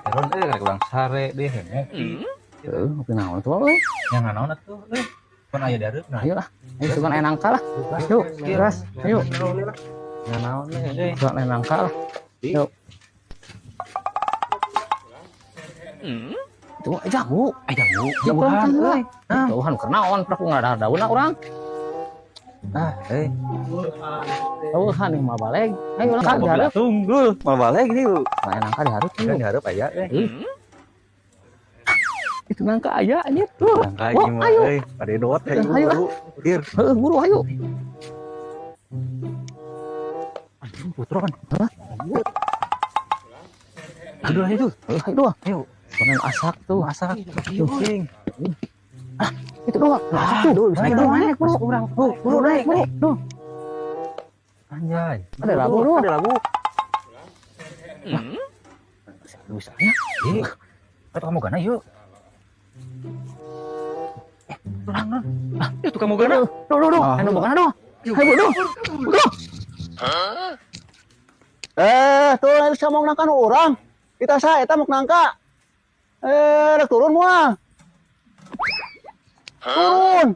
Eron euy, rek urang sare deh ngopi. Heuh, ngopi naon tuh euy? Yang naon atuh euy? Pan aya dareupna. Ayo lah. Ayo sugan aya nangka lah. Yuk, gas. Ayo. Yang naon euy? Sugan aya nangka lah. Yuk. Itu jambu. Eh, jambu. Jambu Jauhan euy. Jauhan keur naon prak ngadah daunna urang. Ah, euy. Jauhan nih mah baleg. Ayo lah kan dihareup. Tunggul, mah baleg nih. Aya nangka dihareup. Kan dihareup aya euy. Itu nangka aya anjir. Tuh. Nangka Oh, ieu mah ayo. euy. Padedot Ayo, ayo buru. Ir. Heuh, buru ayo. Anjing putron. Hah? Aduh itu. Heuh, ayo doang. Ayo. Soalnya asak tuh. Masak. Cing. Itu doang. Asak tuh. Aduh, bisa Naik, naik, naik, buru. Urang. Tuh, buru naik, buru. Tuh. Anjay. Ada labu doang. Ada labu. Bisa ya. Ih. Kata kamu gana yuk. Ah, itu kamu gana. Duh, duh, duh. Ah. Anu bukan duh. Ayo, duh. Duh. Eh, tuh nanti sama nangka nu urang. Kita sa eta mau nangka. Eh, rek turun moal. Turun.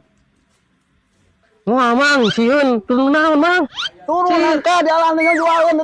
Wah, Mang, sieun, turun naon, Mang? Turun nangka di alam tinggal jualin.